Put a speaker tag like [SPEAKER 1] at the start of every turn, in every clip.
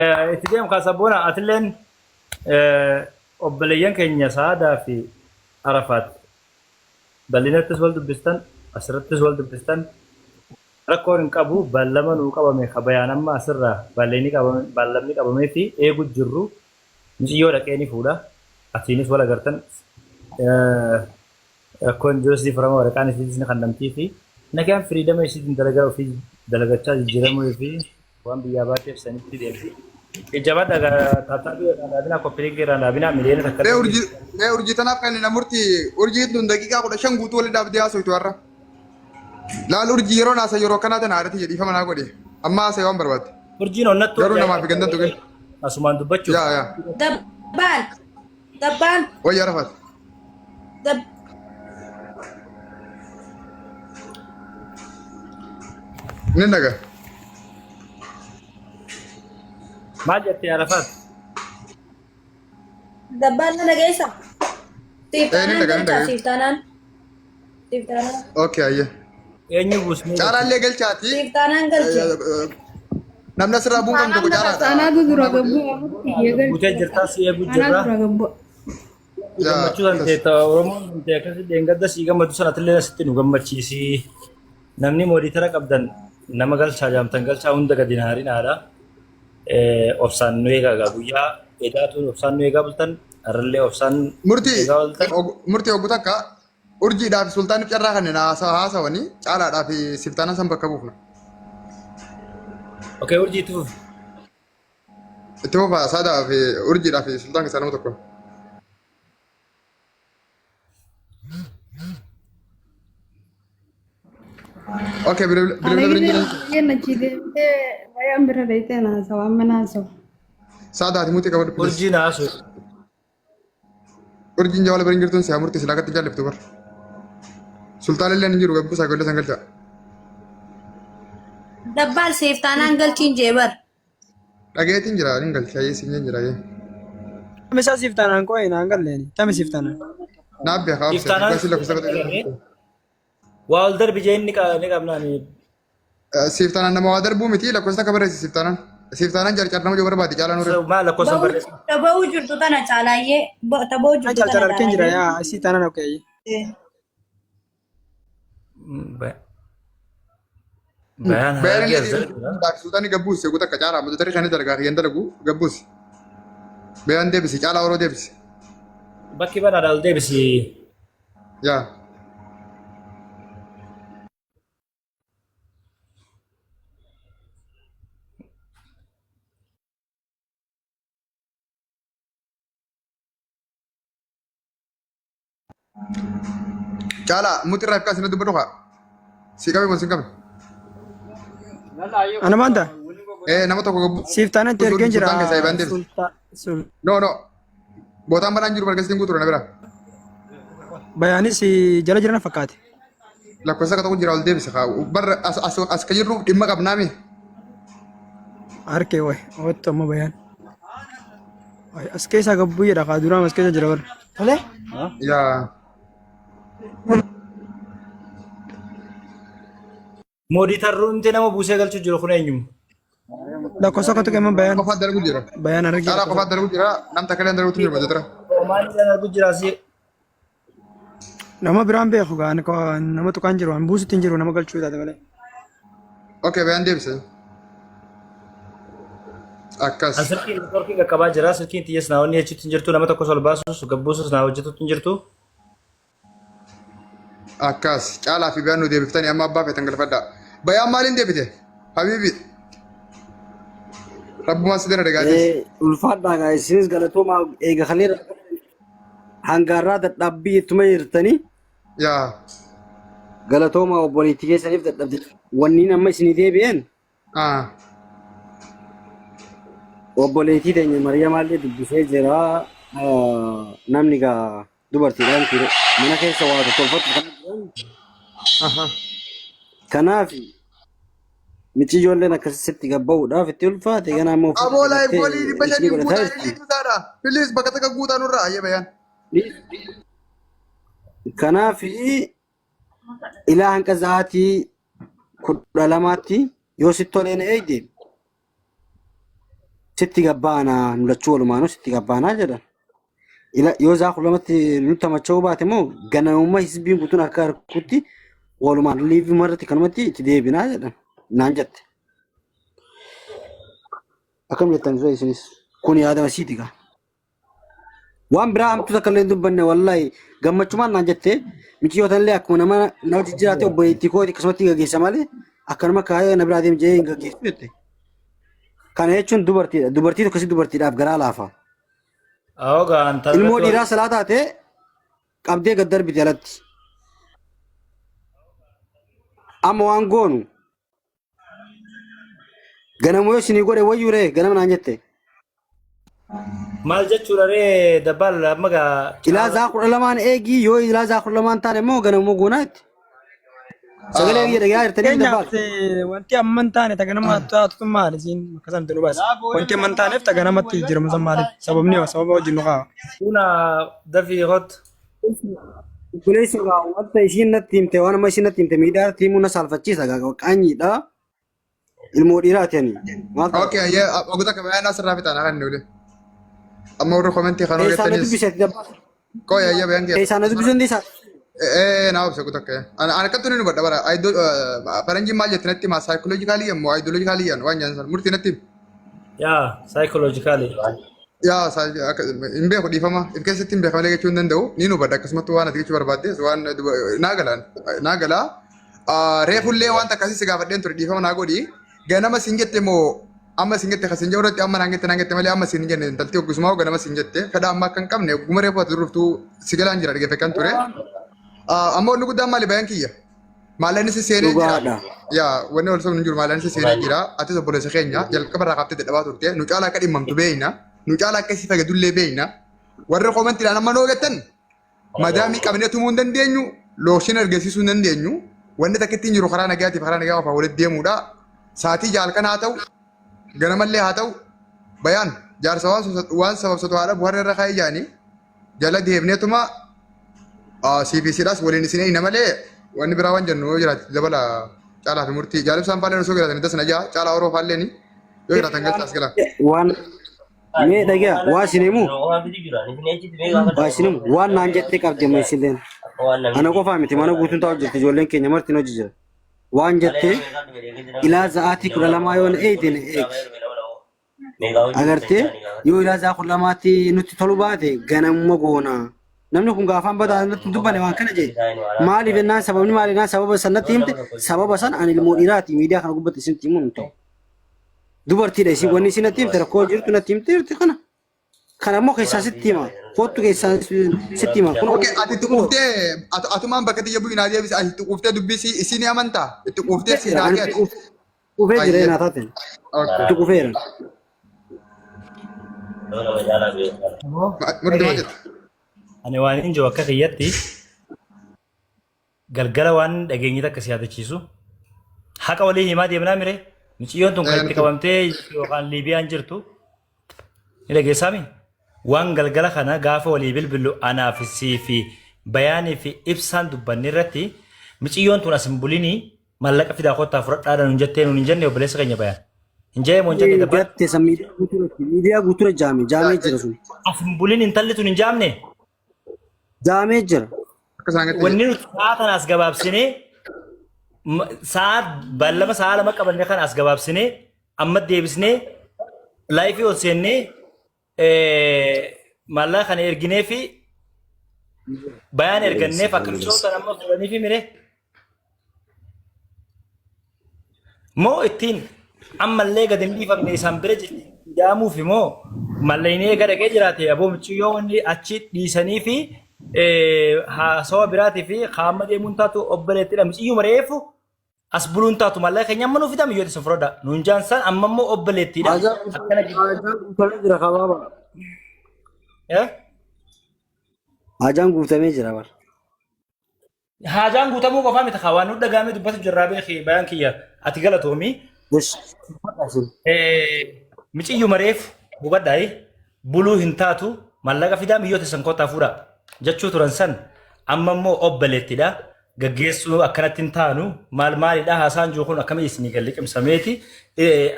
[SPEAKER 1] Itti deemu kaa sabboona atilleen obboleeyyan keenya Saadaa fi Arafaat bal'inattis wal dubbistan asirrattis wal dubbistan rakkoon hin qabu ballama nuu qabame ka bayaan amma asirraa ballamni qabamee fi eegu jirru miciyyoo dhaqee ni fuudha atiinis wal agartan Rakkoon jirus ni furama waraqaan isiitis ni kannamtii fi nagaan firiidama isiitiin dalagaa ofii dalagachaa jijjiiramuu fi waan biyyaa baateef sanitti deemti. Jajjabaadha taaptaappii irraa dhaabinaa koppiliinkii irraa dhaabinaa miliyoona takka
[SPEAKER 2] Mee urjii mee urjii tanaaf kan na murtii urjiin tun daqiiqaa 15 guutuu waliin dhaabdee haasoftu har'a. Laal urjii yeroo naasa yeroo akkanaa tana haadhati jedhiifama naa godhe. Amma haasa'e waan barbaadde.
[SPEAKER 1] Urjiin onnattuu
[SPEAKER 2] Garuu namaa fi gandantu gani.
[SPEAKER 1] Asumaan dubbachuuf.
[SPEAKER 2] Yaa yaa.
[SPEAKER 3] Dabbaan. Dabbaan.
[SPEAKER 2] Wayya Arafat.
[SPEAKER 3] Dab.
[SPEAKER 2] Ni naga.
[SPEAKER 1] Maal jettee Arafaat?
[SPEAKER 3] Dabbaan na dhageessa. Siif
[SPEAKER 2] Eh, ni
[SPEAKER 3] taanaan
[SPEAKER 2] dhaga, ni
[SPEAKER 3] galchaa
[SPEAKER 2] dhaga.
[SPEAKER 3] siif taanaan. Siif taanaan.
[SPEAKER 2] Okay, ayyee.
[SPEAKER 1] Eenyu buusnee
[SPEAKER 2] Caalaallee galchaati.
[SPEAKER 3] Siif taanaan galche.
[SPEAKER 2] Namni asirraa bu'uun qabnu tokko caalaadha.
[SPEAKER 4] Anaatu dura gabbuu kiyya
[SPEAKER 1] Guutee
[SPEAKER 4] galche.
[SPEAKER 1] jirtaa si eeguu
[SPEAKER 4] Anaatu
[SPEAKER 1] jirra.
[SPEAKER 4] dura gabbuu.
[SPEAKER 2] Yaa,
[SPEAKER 1] Gammachuu san
[SPEAKER 2] akkas.
[SPEAKER 1] ta'e Oromoon ta'e akkasii dheengadda sii gammadu sana atillee asitti nu gammachiisi. Namni mooditara qabdan nama galchaa jaamtan galchaa hunda gadi hin haarinaadha. Obsaan nu eegaa egaa guyyaa edaatuun obsaan nu eegaa bultan har'allee obsaan nu
[SPEAKER 2] Murtii
[SPEAKER 1] eegaa bultan.
[SPEAKER 2] murtii oggu takka urjiidhaa fi sultaaniif carraa kanneen haasawanii caalaadhaa fi siftaana san bakka buufna.
[SPEAKER 1] Okay urjii itti fufi.
[SPEAKER 2] Itti fufaa saadaa fi urjiidhaa fi sultaan keessaa nama tokko. Okay, bilbila
[SPEAKER 4] Ana
[SPEAKER 2] bilbila
[SPEAKER 4] gisee
[SPEAKER 2] jiran.
[SPEAKER 4] baay'een achi deemtee baay'een bira deemtee naasawa amma naasawa.
[SPEAKER 2] Saadaa ati muxii qabadhu please.
[SPEAKER 1] Urjii naasu.
[SPEAKER 2] Urjiin jawala bira hin jirtuun siyaa murtii silaa gatti jaalliftu bar. Sultaan illee hin jiru gabbuu saagallee san galcha.
[SPEAKER 3] Dabbaal siif taanaan galchiin jee bar.
[SPEAKER 2] Dhageetiin jira hin galcha ayyee siin jira ayyee.
[SPEAKER 5] Tami isaa siif taanaan qo'ee naan galleeni. Tami siif taanaan.
[SPEAKER 2] Naaf beekaa
[SPEAKER 1] Siif
[SPEAKER 2] obsee
[SPEAKER 1] taanaan
[SPEAKER 2] dhugaa si lakkoofsa
[SPEAKER 1] galame. Waa ol darbi jee inni ni qabnaani.
[SPEAKER 2] Siif taanaan nama waa darbuu miti lakkoofsa akka barreessi siif taanaan. Siif taanaan carcar nama jiru barbaade caalaa nurre.
[SPEAKER 1] Maal lakkoofsa
[SPEAKER 3] Ba'uu
[SPEAKER 1] barreessa?
[SPEAKER 3] taba'uu jirtu tana caalaayyee. Taba'uu
[SPEAKER 5] Kan
[SPEAKER 3] jirtu
[SPEAKER 5] carcar
[SPEAKER 3] tana
[SPEAKER 5] harkeen jira
[SPEAKER 3] caalaayyee.
[SPEAKER 5] yaa isii taanaan okee.
[SPEAKER 1] Bayaan
[SPEAKER 2] Bayaan
[SPEAKER 1] harargee
[SPEAKER 2] illee
[SPEAKER 1] as jira.
[SPEAKER 2] sultaanni gabbuusi eeguu takka caalaa amma tarii kan dalagaa kiyyan dalagu gabbuusi. Bayaan deebisi caalaa horoo deebisi.
[SPEAKER 1] Bakki banaadha ol deebisi.
[SPEAKER 2] Yaa. Caalaa muti irraa akkas inni dubbatu kaa. Si qabe moo si hin qabne?
[SPEAKER 5] Ana maanta
[SPEAKER 2] Eh nama tokko gabbu.
[SPEAKER 5] siif taanaan itti ergeen jira.
[SPEAKER 2] Sultaan keessaa ibaan deebise.
[SPEAKER 5] Sultaa sul
[SPEAKER 2] No no. Bootaan banaan jiru barkeessiin guutuu na bira.
[SPEAKER 5] bayaanis jala jiran fakkaate.
[SPEAKER 2] Lakkoofsa akka tokko jira ol deebise kaa. Barra as as as ka jirru dhimma qabnaami.
[SPEAKER 5] Harkee wayi oottu amma bayaan. Wayi as keessaa gabbuu jedha kaa duraan as keessa jira bara. Tole.
[SPEAKER 2] Yaa.
[SPEAKER 1] Mooditarruumti nama buusee galchuu jiru kun eenyu?
[SPEAKER 5] Lakkoofsa akka tuqe amma bayaan
[SPEAKER 2] Qofaa dalagu jira.
[SPEAKER 5] bayaan argee
[SPEAKER 2] Caalaa
[SPEAKER 5] lakkoofsa.
[SPEAKER 2] qofaa dalagu jira. Nam takka illee dalaguutu jira majatara.
[SPEAKER 1] Maal isaan argu jira asii?
[SPEAKER 5] Nama biraan beeku gaa ani nama tuqaan jiru an buusutti hin jiru nama galchuu taate malee.
[SPEAKER 2] Okay bayaan deebise. Akkas.
[SPEAKER 1] An silkiin networkii qaqqabaa jira. Silkiin tiyyas naa wanni achitti hin jirtu. Nama tokkos ol baasus gabbuusus naa hojjetutti hin jirtu.
[SPEAKER 2] Akkas. Caalaa fi bayaan nu deebiftanii amma abbaa feetan galfadhaa. Bayaan maaliin deebite? Habiibi. Rabbumaa si dana dhagaatis.
[SPEAKER 6] Ulfaadhaa gaa isinis galatoomaa eega kaleera hangaarraa dadhabbii ittuma jirtanii
[SPEAKER 2] Yaa.
[SPEAKER 6] galatoomaa obboleettii keessaniif dadhabde wanniin amma isinii deebi'een
[SPEAKER 2] Ah.
[SPEAKER 6] obboleettii teenya Mariyamaallee dubbisee jira namni gaa dubartiidhaan ture mana keessa waa tottolfatu kana jiran
[SPEAKER 2] Aha.
[SPEAKER 6] kanaaf Michi ijoolleen akkasitti gabba'uudhaaf itti ulfaate ganaa immoo uffata
[SPEAKER 2] Aboo laayif
[SPEAKER 6] dibattee
[SPEAKER 2] goolii dhibba
[SPEAKER 6] isinii
[SPEAKER 2] shanii
[SPEAKER 6] godhataa
[SPEAKER 2] guutaa
[SPEAKER 6] jirti.
[SPEAKER 2] ililii tuutaadha. Please bakka takka guutaa nurraa ayyee bayaan.
[SPEAKER 6] Kanaaf ilaa hanqa sa'aatii 12tti yoo sitti tolee na eegde Sitti gabbaanaa nu lachuu walumaanuu sitti gabbaanaa jedhan. Ila yoo zaa 12tti nutti tamacha'uu baate immoo ganamummaa hisbiin guutuun akka harkutti walumaan liivii irratti kanumatti itti deebinaa jedhan naan jette. Akkam jettan isoo isinis kun yaadama siiti gaa. Waan biraa hamtuu takka illee hin dubbanne wallaahi gammachumaan naan jette miciyyoota illee akkuma nama nama jijjiiraate obboleettii kooti akkasumatti gaggeessa malee akkanuma kaayee na biraa deem jedhee hin gaggeessu jette. Kana jechuun dubartiidha. Dubartii tokko si dubartiidhaaf garaa laafa.
[SPEAKER 1] Awoogaa
[SPEAKER 6] Ilmoo
[SPEAKER 1] intalatti
[SPEAKER 6] dhiiraa salaa taate qabdee gad darbite alatti. Amma waan goonu ganama yoo isinii godhe wayyuu ree ganama naan jette.
[SPEAKER 1] Maal jechuudha ree dabbal amma gaa
[SPEAKER 6] Ilaa zaa 12n eegii yoo ilaa zaa 12n taane immoo ganamuma goonaa itti. Sagalee biyya dhagaa jirtanii
[SPEAKER 5] Fakkeenyaaf
[SPEAKER 6] dabbaal.
[SPEAKER 5] wanti amma hin taane taga nama taatu maali siin akka san nu baasa. Wanti amma hin taaneef taga namatti jijjiiramu san maaliif? Sababni hoo sababa wajjin nu kaa'a.
[SPEAKER 1] Kuna dafii hot.
[SPEAKER 6] Obboleessi irraa wanta ishiin natti himte waan amma ishiin natti himte miidhaa irratti himuu na saalfachiisa gaa qaanyiidha. Ilmoo dhiiraati ani. Maal ta'a?
[SPEAKER 2] Okay, ayyee oguta akka bayaan asirraa fixaan haala inni ulee. Amma warri komentii kan
[SPEAKER 6] Keessaa na
[SPEAKER 2] hojjetanis
[SPEAKER 6] dubbise ati dabbaa.
[SPEAKER 2] qoy ayyee bayaan kee.
[SPEAKER 6] Keessaa na dubbisuu dandeessaa?
[SPEAKER 2] Ee naa obsa kutaa akka. Ana akkattu ni hubadha bara. Faranjiin maal jette natti himaa saayikoloojikaalii ammoo aayidoloojikaalii yaan waan jedhan sana murtii natti himi.
[SPEAKER 1] Yaa saayikoloojikaalii.
[SPEAKER 2] Yaa hin beeku dhiifama. If keessatti hin beeka malee jechuu hin danda'u. Ni hubadha akkasumatti waan ati jechuu barbaaddes waan naa galaan naa galaa. Reefullee wanta akkasii si gaafadheen ture dhiifama naa godhi. Ganama siin jette moo amma siin jette kasin jedhu irratti amma naan jette naan jette malee amma siin jenne intalti oggusumaa ganama siin jette fedha amma akka hin qabne ogguma reefu ati duruftuu si galaan jira dhaggeeffachaan ture. Amma wanni guddaan maali bayaan kiyya? Maallaqni si seenee jira.
[SPEAKER 6] Dhugaadha.
[SPEAKER 2] Yaa wanni ol sobnu hin jiru maallaqni si seenee jira. Atis obboleessa keenya jalqaba irraa kaaftee dadhabaa turte. Nu caalaa akka dhimmamtu beekna. Nu caalaa akka si fayyadullee beekna. Warri koomentiidhaan amma noo gattan madaamii qabnee tumuu hin dandeenyu. Looshin argisiisuu hin dandeenyu. Wanni takka ittiin jiru karaa nagaatiif karaa nagaa qofaa walitti deemuudha. Saatii jaalkan haa ta'u ganamallee haa ta'u bayaan jaarsa waan sababsatu haadha buharra irra kaa'ee jaanii jala deemneetuma CPCdhaas waliin isin eeyna malee wanni biraa waan jennu yoo jiraate dabala caalaa fi murtii jaalibsaan faalleen osoo jiraatan itti sana jaa caalaa oroo faalleen yoo jiraatan galcha as gala.
[SPEAKER 6] Waan mee dhagaa waa isin himu waa isin himu waan naan jettee qabdi amma isilleen. Ana qofaa miti mana guutuun taa'u jirti ijoolleen keenya marti hojii jira. Waan jettee ilaa za'aatii 12 yoo na eegde na eegi. Agartee yoo ilaa isaa 12tti nutti tolu baate ganamuma goona. Namni kun gaafaan badaa natti hin dubbanne waan kana jedhe. Maaliif jennaan sababni maali jennaan sababa san natti himte sababa san ani ilmoo dhiiraati miidiyaa kana gubbatti isin himuun hin ta'u. Dubartiidha isin wanni isin natti himte rakkoo jirtu natti himte jirti kana. Kana immoo keessaa sitti hima. Kottu keessaa sitti hima. Kun
[SPEAKER 2] Okay, ati itti quuftee atumaan bakka tiyya bu'ii naa deebisi ati itti quuftee dubbisi isii ni amantaa itti quuftee si
[SPEAKER 6] Ani
[SPEAKER 2] daakee
[SPEAKER 6] itti
[SPEAKER 2] ati.
[SPEAKER 6] qufee jira
[SPEAKER 2] Ayyee.
[SPEAKER 6] naa taateen.
[SPEAKER 2] Okay.
[SPEAKER 6] Itti qufeera.
[SPEAKER 2] Murti maal jetta?
[SPEAKER 1] Ani waan hin jiru akka kiyyatti galgala waan dhageenyi takka si yaadachiisu haqa walii himaa deemnaa mire miciyyoon tun kan itti qabamtee yookaan Liibiyaan jirtu ni dhageessaami. Waan galgala kana gaafa walii bilbillu anaa fi sii fi bayaanii fi ibsaan dubbanne irratti miciyyoon tun as hin bulinii Mallaqa fidaa kottaa fudhadhaadha nun jettee nun hin jenne obboleessa keenya bayaan. Hin jee moo hin jenne dabbaan.
[SPEAKER 6] Gatte san miidiyaa guutuu miidiyaa guutuu jaame jaamee jira sun.
[SPEAKER 1] As hin bulin intalli tun hin jaamne.
[SPEAKER 6] Jaamee jira.
[SPEAKER 2] Akka isaan gatte
[SPEAKER 1] Wanni nuti sa'a tana as gabaabsinee sa'a ballama sa'a 2 qabanne kana as gabaabsinee amma deebisnee laayifii ol seennee Maallaqa kana erginee fi bayaan erganneef akka micoota amma fuudhanii fi mire. Moo ittiin ammallee gad hin dhiifamne isaan bira jedhamuuf moo mallayni eega dhaqee jiraate aboo michiyyoo wanni achi dhiisanii fi haasawa biraatii fi qaama deemuun taatu obboleettidha michiyyuma reefu As buluun taatu maallaqa keenya amma nuu fidaa biyyoota isin fudhadha. Nuun jaan san amma immoo obboleettiidha.
[SPEAKER 6] Haajaan
[SPEAKER 1] Akkana jiru.
[SPEAKER 6] haajaan guutamee jira kabaaba.
[SPEAKER 1] Eh?
[SPEAKER 6] Haajaan guutamee jira bar.
[SPEAKER 1] Haajaan guutamuu qofaa miti kaa waan nu dhagaamee dubbatu jirraa beeki bayaan kiyya ati galatoomi.
[SPEAKER 6] Yes. Dubbadhaa isin.
[SPEAKER 1] Miciyyuma reefu hubadhaayi buluu hin taatu maallaqa fidaa biyyoota isin kottaa fuudhaa jechuu turan san amma immoo obboleettidha. Gaggeessuu akkanatti hin taanu maal maalidha haasaan jiru kun akkamii isinii gad liqimsameeti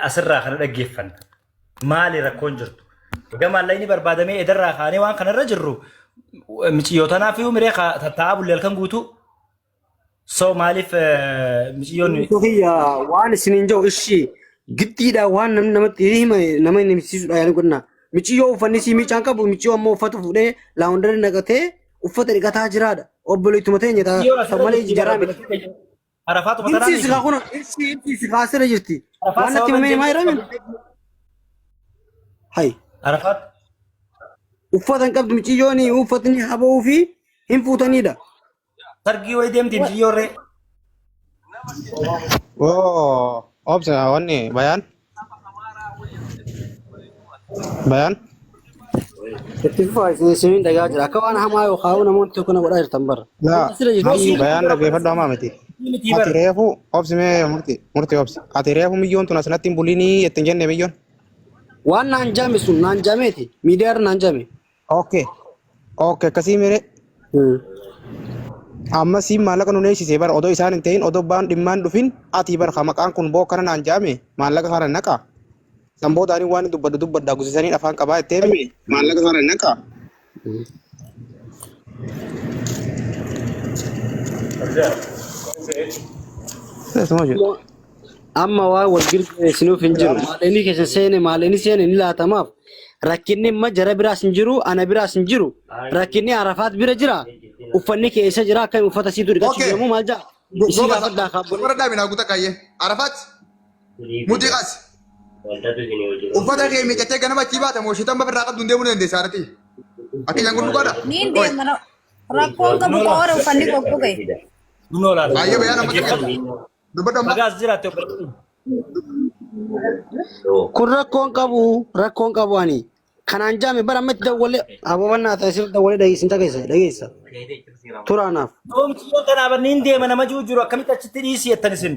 [SPEAKER 1] asirraa kana dhaggeeffanna. Maali rakkoon jirtu? Egaa maallaqni barbaadamee edarraa kaanee waan kanarra jirru miciyyoo tanaaf iyyuu miree tattaa'aa bullee halkan guutuu. So maaliif miciyyoon
[SPEAKER 6] Kiyya waan isiniin jiru ishii giddiidha waan namni namatti hima nama hin himsiisudha yaani godhina. Miciyyoo uffanni sii miicaan qabu miiciyyoo ammoo uffata fuudhee laawundarii naqatee uffata dhiqataa jiraadha. Obboleettuma teenya
[SPEAKER 1] Miciyyoon
[SPEAKER 6] malee
[SPEAKER 1] asirra
[SPEAKER 6] jaraa miti.
[SPEAKER 1] Arafaatuma tanaa
[SPEAKER 6] Himsiisi
[SPEAKER 1] miti.
[SPEAKER 6] kaa kun himsiisi himsiisi kaa asirra jirti.
[SPEAKER 1] Arafaat
[SPEAKER 6] Waan natti
[SPEAKER 1] sababa
[SPEAKER 6] himamee
[SPEAKER 1] hin
[SPEAKER 6] maa
[SPEAKER 1] jenne
[SPEAKER 6] jedhame? Hay
[SPEAKER 1] Arafaat
[SPEAKER 6] uffata hin qabdu miciyyoon uffatni haba'uu fi hin fuutanidha.
[SPEAKER 1] sargii wayii deemti miciyyoorree.
[SPEAKER 7] Oh, obsa wanni bayaan bayaan
[SPEAKER 6] Itti fufaa isin isiniin dhagaa jira. Akka waan hamaa yookaan namoonni tokko na godhaa jirtan bara.
[SPEAKER 7] laa
[SPEAKER 6] Asirra jirti.
[SPEAKER 7] bayaan dhaggeeffadhu hamaa miti.
[SPEAKER 1] Miti
[SPEAKER 7] Ati
[SPEAKER 1] bar.
[SPEAKER 7] reefu obsi mee murti murti obsi. Ati reefu miyyoon tun asinatti hin bulinii ittiin jenne miyyoon.
[SPEAKER 6] Waan naan jaame sun naan jaameeti. Miidiyaa irra naan jaame.
[SPEAKER 7] Okay. Okay akkasii mere amma siin maallaqa nu neessisee bara odoo isaan hin ta'in odoo baan dhimmaan dhufin ati bara ka maqaan kun boo kana naan jaame maallaqa kana naqa. San booda ani waan dubbadhu dubbadhaa gusisanii afaan qabaa jettee maallaqa kana naqa. Isuma jedhu.
[SPEAKER 6] Amma waa wal girgireessinuuf hin jiru. Maaleenii keessa seene maaleenii seene ni laatamaaf. Rakkinni imma jara biraas hin jiru ana biraas hin jiru. Rakkinni Arafaat bira jira. Uffanni keessa jira akkami uffata siitu dhiqachuu
[SPEAKER 2] Okay.
[SPEAKER 6] deemu maal ja'a? Isii gaafadhaa kaabbolee.
[SPEAKER 2] Warra dhaabinaa guutaa kaayyee. Arafaat mutii qas. Uffata kee miiccatee ganama achii baata moo shitan irraa qabdu hin deemuu dandeessa haadhati. Akka isaan kun dhugaadha.
[SPEAKER 3] Niin deema rakkoon qabu qoora uffanni goggoge.
[SPEAKER 1] Nunoo laata.
[SPEAKER 2] Baay'ee bayaan amma tokko. Dubbadhu amma.
[SPEAKER 1] Magaas jiraatte obboleettiin.
[SPEAKER 6] Kun rakkoon qabu rakkoon qabu ani. Kanaan jaame bara amma itti dawwalee ababannaa ta'e sirri dawwalee dhageessin dhageessa dhageessa. Turaanaaf.
[SPEAKER 1] Yoo miciyyoon tanaa barni hin deema nama jiru jiru akkamitti achitti dhiisii jettan isin.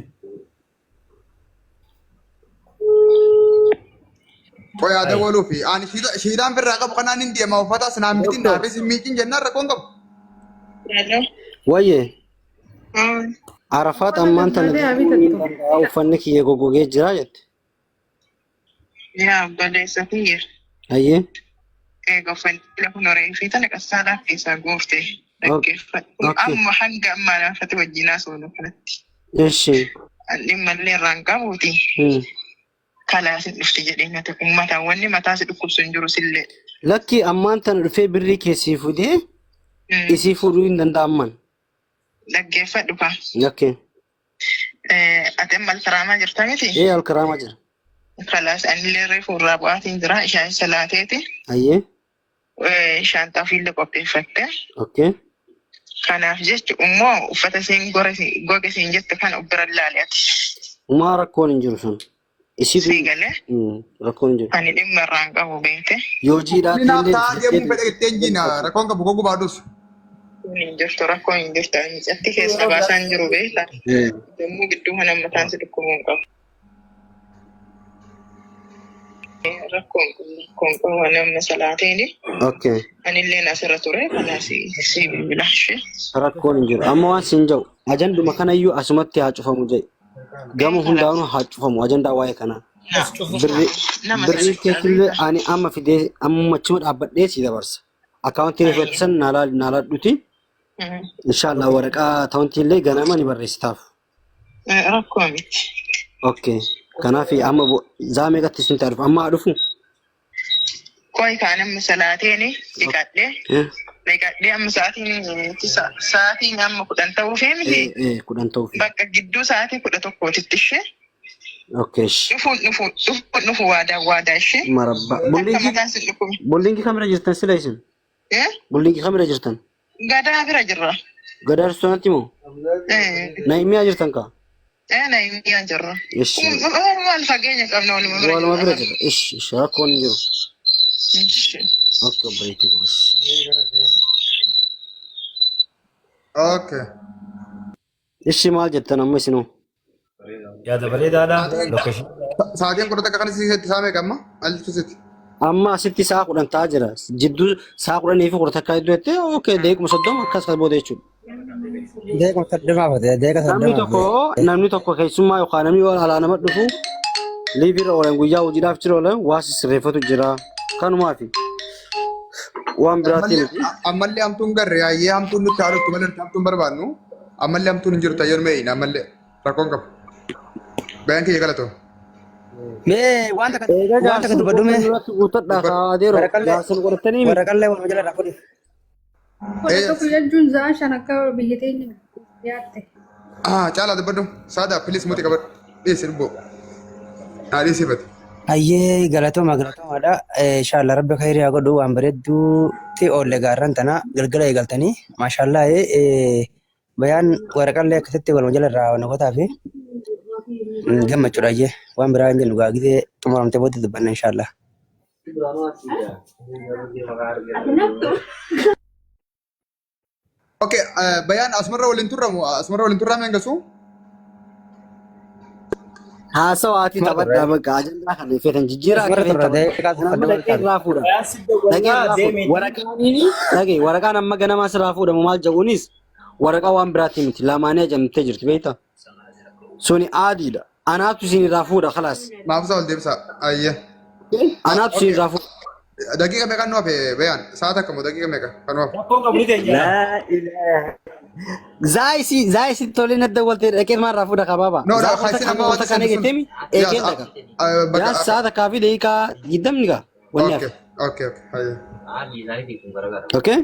[SPEAKER 2] Qoyaa dawwaluu fi ani shiidaan birraa qabu kanaan hin deema uffata naan bitin naafis hin miicin jennaan rakkoon qabu.
[SPEAKER 6] Wayyee Arafaat ammaan tana
[SPEAKER 4] Uffata
[SPEAKER 6] deemuu hin
[SPEAKER 4] bitattu.
[SPEAKER 6] danda'a uffanni kiyya goggogee jira jette.
[SPEAKER 8] Yaa obboleessa kiyya
[SPEAKER 6] Ayyee.
[SPEAKER 8] eega uffanni lafa noree fi tana qassaadhaaf keessaa guurte dhaggeeffadhu.
[SPEAKER 6] Okay.
[SPEAKER 8] Amma hanga ammaa naafate wajjin haasofnu kanatti.
[SPEAKER 6] Eshi.
[SPEAKER 8] Dhimma illee irraan qabuuti. Kalaasin dhufte jedhee nati uummataan wanni mataa si dhukkubsu hin jiru sillee.
[SPEAKER 6] Lakki ammaan tana dhufee birrii keessii fudee isii fuudhuu hin danda'amman.
[SPEAKER 8] Dhaggeeffadhu kaa.
[SPEAKER 6] Lakkee.
[SPEAKER 8] Ati amma alkaraamaa jirta miti?
[SPEAKER 6] Ee alkaraamaa jira.
[SPEAKER 8] Kalaas anillee reefu irraa bu'aatiin jira. Ishaan salaateeti.
[SPEAKER 6] Ayyee.
[SPEAKER 8] Shaantaa ofiillee qopheeffatte.
[SPEAKER 6] Okay.
[SPEAKER 8] Kanaaf jechu immoo uffata isiin goge siin jette kana of bira ilaali ati.
[SPEAKER 6] Umaa rakkoon hin jiru sun. Isiitu
[SPEAKER 8] Sii galee
[SPEAKER 6] rakkoon hin jiru.
[SPEAKER 8] ani dhimma irraa hin qabu beekte.
[SPEAKER 6] Yoo jiidhaa
[SPEAKER 2] Inni naaf
[SPEAKER 6] ta'ellee
[SPEAKER 2] ta'aa deemuu fedha jettee hin jiina rakkoon qabu gogu baadhus.
[SPEAKER 8] Hin jirtu rakkoon hin jirtu ani catti keessa baasaa hin jiru beekta. Yommuu gidduu kana mataan si dhukkubuu hin qabu. Rakkoon kun rakkoon qabu ani amma salaateeni.
[SPEAKER 6] Okay.
[SPEAKER 8] Anilleen asirra ture kanaaf si bilbila ishee.
[SPEAKER 6] Rakkoon hin jiru. Amma waan siin jedhu ajanduma kanayyuu asumatti haa cufamu jedhe. Gama hundaanuu haa cufamu ajandaa waa'ee kanaa. Birri
[SPEAKER 8] Nama
[SPEAKER 6] birrii
[SPEAKER 8] sana
[SPEAKER 6] keetillee ani amma fidee amma achuma dhaabbadhee si dabarsa. Akkaawuntii reeffattisan naa laadhuti. Inshaallah waraqaa ta'unti illee ganama ni barreessitaaf.
[SPEAKER 8] Rakkoo miti.
[SPEAKER 6] Okay. Kanaaf amma zaa meeqatti isin ta'a dhufu? Amma haa dhufu?
[SPEAKER 8] Qoy kaan amma salaateeni dhiqadhee dhiqadhee amma sa'aatiin amma 10 ta'uu fi miti.
[SPEAKER 6] 10 ta'uu fi.
[SPEAKER 8] Bakka gidduu sa'aatii 11titti ishee
[SPEAKER 6] Okay.
[SPEAKER 8] dhufuun dhufuun dhufuun dhufu waadaa waadaa ishee.
[SPEAKER 6] Marabba.
[SPEAKER 8] Akka
[SPEAKER 6] Bulliingi
[SPEAKER 8] mataan si dhukkube.
[SPEAKER 6] bulliingi kamira jirtan sila isin?
[SPEAKER 8] Eh?
[SPEAKER 6] Bulliingi kamira jirtan?
[SPEAKER 8] Gadaa bira jirra.
[SPEAKER 6] Gadaa restaurant moo?
[SPEAKER 8] Eh,
[SPEAKER 6] Naimiyaa jirtan kaa?
[SPEAKER 8] eh, Naimiyaa jirra.
[SPEAKER 6] Ishi.
[SPEAKER 8] Maal fageenya qabna waluma bira
[SPEAKER 6] Waluma bira
[SPEAKER 8] jirra.
[SPEAKER 6] jira. Ishi ishi rakkoon hin jiru.
[SPEAKER 8] Ishi.
[SPEAKER 6] Okay obboleettii koo. Ishi.
[SPEAKER 2] Okay.
[SPEAKER 6] Ishi maal jettan amma isinoo?
[SPEAKER 1] Yaada bareedaadha. Location.
[SPEAKER 2] Sa'aatiin 11 kan isitti isaa meeqa amma? Maaltu sitti?
[SPEAKER 6] Amma asitti sa'a 10 ta'aa jira. Jidduu sa'a 10 fi 11 gidduu jettee okay deequma 30 akkas kan booda jechuudha.
[SPEAKER 9] Deeqa 30 fate deeqa
[SPEAKER 6] Namni
[SPEAKER 9] 30
[SPEAKER 6] tokko namni tokko keessummaa yookaan namni yoo alaa nama dhufu Liiviirra oolan guyyaa hojiidhaaf jira oolan waa sirreeffatu jira. Kanumaafi waan biraatiin
[SPEAKER 2] Ammallee
[SPEAKER 6] miti.
[SPEAKER 2] ammallee hamtuun garre yaayyee hamtuun nutti haadhottu malee nuti hamtuun barbaannu. Ammallee hamtuun hin jirtu ayyoon meeyina ammallee rakkoon qabu. Bayaan kiyya galatoo.
[SPEAKER 9] Mee waan takka
[SPEAKER 6] Egaa
[SPEAKER 9] waan takka
[SPEAKER 6] jaarsa
[SPEAKER 9] dubbadhu mee
[SPEAKER 6] duratti guuttadhaa kaadeero
[SPEAKER 9] waraqallee
[SPEAKER 6] jaarsa nu godhatanii miti.
[SPEAKER 9] waraqallee waluma jala irraa fudhi.
[SPEAKER 4] 11 jechuun sa'a 5 akka biyya teenya dhiyaatte.
[SPEAKER 2] Ah, caalaa dubbadhu. Saada, please muti qabadhu. Dhiisi lubbuu. Naa dhiisi bate.
[SPEAKER 9] Ayyee galatooma galatoomaadha. Inshallah rabbi khayrii haa godhu waan bareedduutti oolle gaarran tana galgala eegaltanii maashaallah bayaan waraqallee akkasitti waluma jala irraa nagotaa fi gammachuudha ayyee waan biraa hin jennu gaa gisee xumuramtee booda dubbanna inshallah.
[SPEAKER 2] Okay, bayaan asumarra waliin turramu asumarra waliin turraa meengasu?
[SPEAKER 6] Haasawaatii
[SPEAKER 9] Asumarra turre.
[SPEAKER 6] taphadhaa bakka ajandaa kana feetan jijjiiraa akka
[SPEAKER 9] Asumarra
[SPEAKER 6] feetan
[SPEAKER 9] turre
[SPEAKER 6] taphadhaa.
[SPEAKER 9] daqiiqaa
[SPEAKER 6] Kan amma
[SPEAKER 9] soddoma
[SPEAKER 6] dhaqee
[SPEAKER 9] taate.
[SPEAKER 6] irraa fuudha.
[SPEAKER 1] Bayaan si
[SPEAKER 6] Dhaqee
[SPEAKER 1] dogongora
[SPEAKER 6] irraa fuudha.
[SPEAKER 1] deemiti.
[SPEAKER 6] Waraqaaniin dhaqee waraqaan amma ganamaa sirraa fuudhamu maal jedhuunis waraqaa waan biraatii miti lamaanii ajamtee jirti beektaa. Suni aadiidha. Anaatu isin irraa fuudha khalaas.
[SPEAKER 2] Maaf isaa ol deebisaa. Ayyee.
[SPEAKER 6] Anaatu isin
[SPEAKER 2] Okay.
[SPEAKER 6] irraa fuudha.
[SPEAKER 2] Daqiiqa meeqa nu hafe bayaan? Sa'a takka moo daqiiqa meeqa kan nu hafe?
[SPEAKER 1] Rakkoon qabu ni teenya.
[SPEAKER 6] Laa ilaaha. Zaa isi tolee nadda waltee dhaqee maal irraa fuudha kabaaba.
[SPEAKER 2] No,
[SPEAKER 6] Zaa
[SPEAKER 2] no,
[SPEAKER 6] gosa
[SPEAKER 2] isin amma
[SPEAKER 6] kana
[SPEAKER 2] waan
[SPEAKER 6] gosa kana
[SPEAKER 2] isin sun.
[SPEAKER 6] jetteemi
[SPEAKER 2] Yaa,
[SPEAKER 6] eegeen dhaqa.
[SPEAKER 2] bakka.
[SPEAKER 6] Yaa sa'a takkaa fi daqiiqaa 20 gaa wanni
[SPEAKER 2] Okay,
[SPEAKER 6] hafe.
[SPEAKER 2] okay, okay. Ayyee.
[SPEAKER 6] Okay?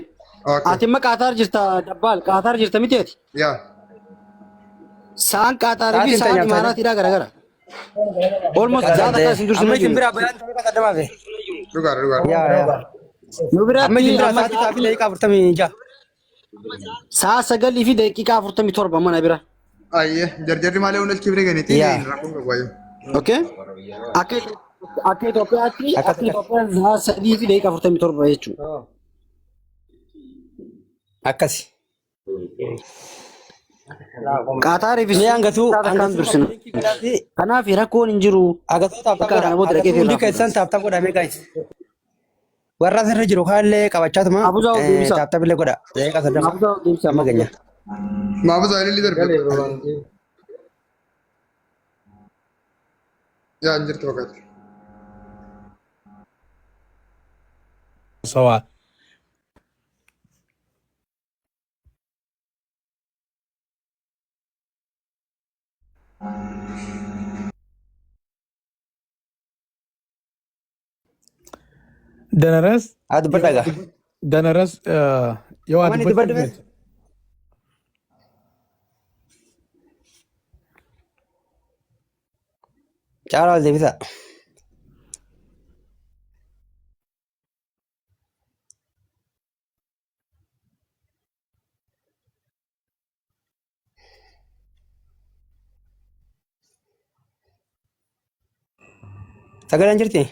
[SPEAKER 2] Okay.
[SPEAKER 6] Ati imma Qaataar jirta Dabbaal Qaataar jirta miti ati.
[SPEAKER 2] Yaa.
[SPEAKER 6] Sa'aan Qaataarii fi
[SPEAKER 9] Sa'aatiin
[SPEAKER 6] sa'aan
[SPEAKER 9] teenyaaf taate.
[SPEAKER 6] Imaaraatiidhaa garagara. Almost
[SPEAKER 9] Takka
[SPEAKER 6] sa'a
[SPEAKER 9] taate.
[SPEAKER 6] takkaa isin dursinee
[SPEAKER 9] Amma isin
[SPEAKER 6] jirra.
[SPEAKER 9] biraa bayaan daqiiqaa 30 hafe.
[SPEAKER 2] Dhugaadha, dhugaadha.
[SPEAKER 9] Yaa yaa.
[SPEAKER 6] Nu
[SPEAKER 9] Amma
[SPEAKER 6] biratti
[SPEAKER 9] isin biraa
[SPEAKER 6] amma
[SPEAKER 9] sa'aatii ta'a fi daqiiqaa 46.
[SPEAKER 6] sa'a 9:47 mana bira.
[SPEAKER 2] Ayyee, jarjarri maalee hunda kibiree ganitii
[SPEAKER 9] Yaa.
[SPEAKER 2] rakkoon qabu ayyee.
[SPEAKER 6] Okay? Akka akka Itoophiyaatti
[SPEAKER 9] Akkas
[SPEAKER 6] akka
[SPEAKER 9] akkas.
[SPEAKER 6] Itoophiyaatti sa'a 3:47 jechuudha.
[SPEAKER 9] Akkasi.
[SPEAKER 6] Qaataarii fi
[SPEAKER 9] Mee hangatuu
[SPEAKER 6] sa'a takkaan
[SPEAKER 9] hangatuu
[SPEAKER 6] dursina.
[SPEAKER 9] linkii kanaa fi
[SPEAKER 6] Kanaaf rakkoon hin jiru.
[SPEAKER 9] hangatuu taaptaa
[SPEAKER 6] Bakka
[SPEAKER 9] godha.
[SPEAKER 6] kana booda dhaqee
[SPEAKER 9] Hangatuu hundi
[SPEAKER 6] irraa fuudha.
[SPEAKER 9] keessan taaptaa godha mee guys. Warra asirra jiru kaallee qabachaatuma
[SPEAKER 6] Abuzaa ol deebisa.
[SPEAKER 9] taaptaa billee godha. Daqiiqaa 30
[SPEAKER 6] Abuzaa ol deebisa.
[SPEAKER 9] amma ganya.
[SPEAKER 2] Maaf isaa ililli darbe. Yaa hin jirtu fakkaatti.
[SPEAKER 10] Sawaa. Danaras
[SPEAKER 9] Haa dubbadhaa gaa.
[SPEAKER 10] danaras yoo ati
[SPEAKER 9] Waan itti
[SPEAKER 10] dubbachuu
[SPEAKER 9] dubbadhu mee?
[SPEAKER 10] feete.
[SPEAKER 9] Caalaa ol deebisaa. Sagaleen jirti?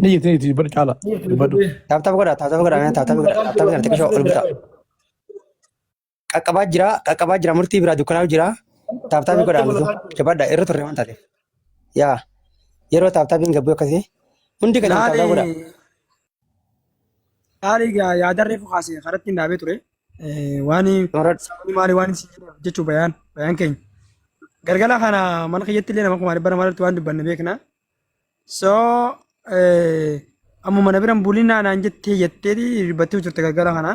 [SPEAKER 10] Ni jirti ni jirti dubbadhu caalaa dubbadhu.
[SPEAKER 9] Taaptaap godha taaptaap godha mee taaptaap godha taaptaap godha xiqqishoo ol butaa. Qaqqabaa jira qaqqabaa jira murtii biraa dukkanaa'u jira taaptaapii godha hangatuu jabaadha irra turre waan taateef. Yaa yeroo taaptaapiin gabbuu akkasii hundi keessan taaptaap godha.
[SPEAKER 5] Laali laali gaa yaada reefu kaase karatti hin dhaabee ture. Waan
[SPEAKER 9] Xumuradhu.
[SPEAKER 5] sababni maali waan isin jedheef jechuu bayaan bayaan keenya. Galgala kana mana kiyyatti illee nama 100,000 irratti waan dubbanne beekna. So amma mana biran bulinaa naan jettee jetteeti dubbattee turte galgala kana.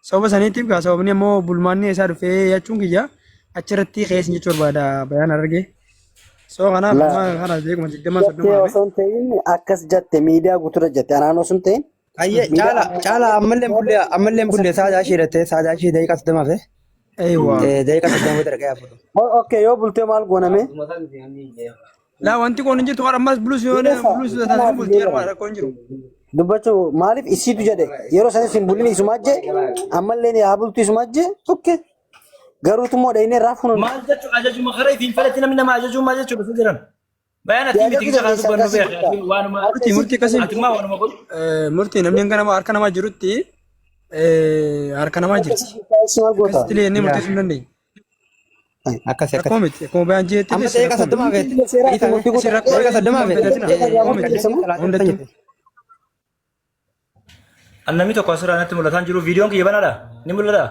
[SPEAKER 5] Sababa saniitiif gaa sababni ammoo bulmaanni isaa dhufee jechuun kiyya achirratti keessa jechuu barbaada bayaan arge. So kanaaf
[SPEAKER 6] La
[SPEAKER 5] amma kana beekuma 20
[SPEAKER 6] jettee
[SPEAKER 5] 30 hafe.
[SPEAKER 6] osoo hin ta'in akkas jette miidiyaa guutuurra jette anaan osoo hin ta'in
[SPEAKER 9] Ayyee
[SPEAKER 6] miidiyaa
[SPEAKER 9] caala caala ammallee hin bulle ammallee hin bulle saadaa ishee hidhattee saadaa ishee daqiiqaa 30 hafe.
[SPEAKER 5] Eeywa.
[SPEAKER 9] Daqiiqaa 30 booda dhaqee hafuudhu.
[SPEAKER 6] Okay yoo bultee maal gooname
[SPEAKER 5] Laa wanti kun hin jirtu kan ammas bulus yoo
[SPEAKER 6] Dhiirsa
[SPEAKER 5] bulus taasisu
[SPEAKER 6] kanaaf
[SPEAKER 5] bultii
[SPEAKER 6] illee
[SPEAKER 5] harma rakkoo hin jiru.
[SPEAKER 6] dubbachuu maaliif isiitu jedhe yeroo sanis hin bulin isumaa jee ammallee haa bultu isumaa jee okay garuutu immoo dhaynee irraa funuun
[SPEAKER 1] Maal jechuun ajajuma karaa ittiin fedhatti namni nama ajajuu maal jechuudha dhufu jiran. Bayaan ati miti
[SPEAKER 6] ajajuu
[SPEAKER 1] isa kan
[SPEAKER 6] dandeessa
[SPEAKER 1] dubbannu
[SPEAKER 6] akkasii
[SPEAKER 1] beekne
[SPEAKER 6] godha
[SPEAKER 1] ati waanuma
[SPEAKER 5] Murtii murtii akkasii
[SPEAKER 1] ati maa waanuma godhu.
[SPEAKER 5] Murtii namni hanga nama harka namaa jirutti harka namaa jirti.
[SPEAKER 6] Akkasii maal goota
[SPEAKER 5] Akkasitti illee inni
[SPEAKER 9] Yaa
[SPEAKER 5] murteessuu hin dandeenye.
[SPEAKER 9] akkasi
[SPEAKER 5] Rakkoo
[SPEAKER 9] akkasi.
[SPEAKER 5] miti. Akkuma bayaan jeetti
[SPEAKER 9] Amma
[SPEAKER 5] illee
[SPEAKER 9] daqiiqaa
[SPEAKER 5] rakkoo miti.
[SPEAKER 9] 30 hafeetti.
[SPEAKER 6] seeraa fi
[SPEAKER 9] Dhiifame.
[SPEAKER 6] murtii
[SPEAKER 5] Isin
[SPEAKER 6] godha
[SPEAKER 5] rakkoo
[SPEAKER 9] Daqiiqaa 30
[SPEAKER 5] hin
[SPEAKER 9] hafeetti.
[SPEAKER 5] beekatina. Rakkoo miti.
[SPEAKER 9] Qalleessi salaataa
[SPEAKER 5] Hundattuu.
[SPEAKER 9] jette.
[SPEAKER 1] Namni tokko asirraa natti mul'ataa hin jiru. Viidiyoon kiyya banaadha. Ni mul'ata.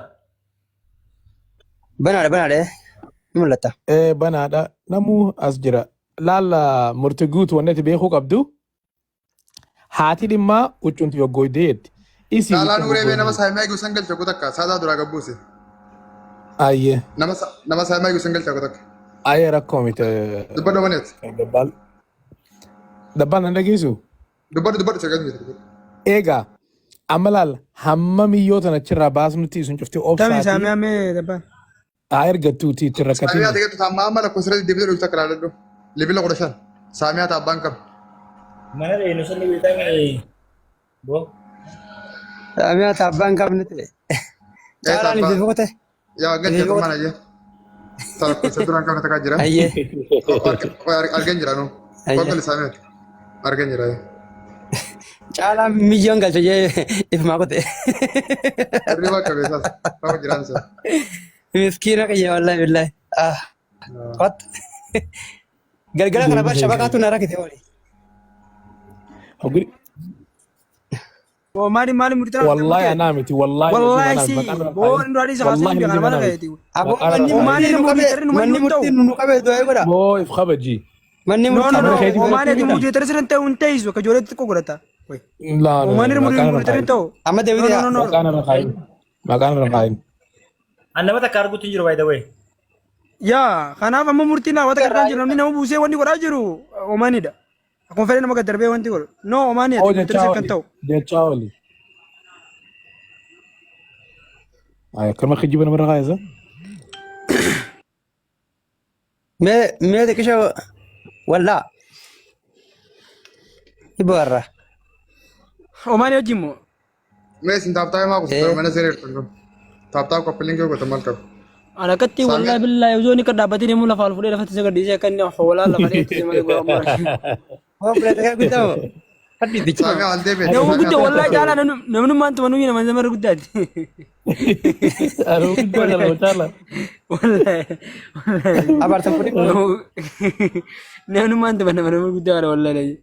[SPEAKER 9] Banaadha banaadha. Ni mul'ata.
[SPEAKER 10] Banaadha. Namuu as jira. Laal murti guutu wanni ati beekuu qabdu haati dhimmaa huccuunti yoggooydee jetti. Isii
[SPEAKER 2] Caalaa
[SPEAKER 10] huccuun
[SPEAKER 2] Nuuree bee nama
[SPEAKER 10] goggooydee.
[SPEAKER 2] saayimee eegu san galcha kutakka saadaa duraa gabbuuse.
[SPEAKER 10] Ayyee.
[SPEAKER 2] Nama saayimee eegu san galcha kutakka.
[SPEAKER 10] Ayyee rakkoo miti.
[SPEAKER 2] Dubbadhu maneet.
[SPEAKER 10] Dabbaal. Dabbaal nan dhageessu?
[SPEAKER 2] Dubbadhu dubbadhu sagal miti.
[SPEAKER 10] Eegaa amma laal hamma miyyoo tana achirraa baasnutti isin cuftee
[SPEAKER 5] Tami
[SPEAKER 10] obsaatii
[SPEAKER 5] saamee amee dabbaan.
[SPEAKER 10] haa ergattuuti itti
[SPEAKER 2] Saamiyaa
[SPEAKER 10] rakkatini.
[SPEAKER 2] ta'etu amma amma lakkoofsa irratti deebitee dhuftu akka ilaaladhu. Libila 15. Saamiyaa ta'a abbaan qabu.
[SPEAKER 1] Mana dheenu sirni beekame boo.
[SPEAKER 9] Saamiyaa taabbaan qabne ta'e.
[SPEAKER 2] Ee
[SPEAKER 9] Caalaan
[SPEAKER 2] taabbaa.
[SPEAKER 9] ifi boqote.
[SPEAKER 2] Yaa
[SPEAKER 9] Ifi
[SPEAKER 2] galcha
[SPEAKER 9] boqote.
[SPEAKER 2] mana jee. Ta lakkoofsa duraan qabne takkaa jira.
[SPEAKER 9] Ayyee.
[SPEAKER 2] Argan jira nu.
[SPEAKER 9] Ayyee.
[SPEAKER 2] Qoqqol saamiyaa. Argan jira.
[SPEAKER 9] Caalaan miyyoon galche jee ifumaa qote.
[SPEAKER 2] Hirriba qabeessaas. Ta'u jiraan isaa.
[SPEAKER 9] Miskiina kiyya wallahi billahi. Ah. What? Galgala kana bar shabakaatu na rakkite wali.
[SPEAKER 10] Hogri
[SPEAKER 5] Oo maali maali murtii tanaa
[SPEAKER 10] wallahi anaa miti wallahi lazima
[SPEAKER 5] Wallahi
[SPEAKER 10] anaa
[SPEAKER 5] si
[SPEAKER 10] miti maqaan irra
[SPEAKER 5] boo
[SPEAKER 10] kaayin
[SPEAKER 5] inni duraa dhiisa kaasee
[SPEAKER 10] wallahi
[SPEAKER 5] hin beekan
[SPEAKER 10] lazima
[SPEAKER 5] mana
[SPEAKER 10] anaa miti
[SPEAKER 5] keeti.
[SPEAKER 9] Aboo
[SPEAKER 10] maqaan
[SPEAKER 9] manni
[SPEAKER 10] irra
[SPEAKER 5] Omaanii
[SPEAKER 9] murtii
[SPEAKER 10] kaayin
[SPEAKER 9] nu
[SPEAKER 5] nu
[SPEAKER 9] qabe
[SPEAKER 5] murtii nu
[SPEAKER 9] manni
[SPEAKER 5] mayyuu ta'u.
[SPEAKER 9] murtii nu qabe du'ee godha.
[SPEAKER 10] boo if kabaji
[SPEAKER 9] Manni
[SPEAKER 5] No
[SPEAKER 9] murtii
[SPEAKER 5] no
[SPEAKER 10] amara
[SPEAKER 5] no
[SPEAKER 10] keetii
[SPEAKER 5] omaanii
[SPEAKER 10] biratti
[SPEAKER 5] ati
[SPEAKER 10] miti
[SPEAKER 5] murtii tarsiran ta'u hin teessu akka ijoollee xixiqqoo godhata.
[SPEAKER 10] laa no
[SPEAKER 5] Omaanii
[SPEAKER 10] maqaan irra
[SPEAKER 5] murtii
[SPEAKER 10] kaayin
[SPEAKER 5] ta'u.
[SPEAKER 9] Amma
[SPEAKER 5] No
[SPEAKER 9] deebitee
[SPEAKER 5] no no no.
[SPEAKER 10] maqaan irra kaayin maqaan irra kaayin
[SPEAKER 1] An nama takka arguutti hin jiru by the way.
[SPEAKER 5] Yaa kanaaf amma murtiin hawaasa gargaan jiru namni nama buusee wanni godhaa jiru omaaniidha. Akkuma fedhe nama gad darbee wanti godhu. No omaanii
[SPEAKER 10] oo
[SPEAKER 5] ati murtii
[SPEAKER 10] jechaa
[SPEAKER 5] kan
[SPEAKER 10] oli
[SPEAKER 5] ta'u.
[SPEAKER 10] jechaa oli ay akkanuma kijiba namarra kaayisa
[SPEAKER 9] mee mee xiqqisha wallaa dhibba warra.
[SPEAKER 5] Omaanii wajjin moo?
[SPEAKER 2] Mee isin taaptaa himaa kutu
[SPEAKER 9] Eh.
[SPEAKER 2] mana seera jirtan kun. Taaptaa koppiliin kee goota maal qabu.
[SPEAKER 5] Ani akkatti wallahi billahi osoo inni kan dhaabbatee deemu lafa ol fuudhee lafatti isa gadhiisee akka inni hoolaa lafa dheetti malee godhamu.
[SPEAKER 9] Hoo fudhate kan guddaa moo? Hadhi bicha.
[SPEAKER 2] Saamiyaa al deebi'e.
[SPEAKER 5] Nama guddaa wallahi caalaa namnummaan tuma nuyi nama zamara guddaati.
[SPEAKER 10] Anuu guddaa kana caala.
[SPEAKER 5] Wallahi wallahi.
[SPEAKER 9] Abaarsa kuni.
[SPEAKER 5] Namnummaan tuma nama nama guddaa kana wallahi.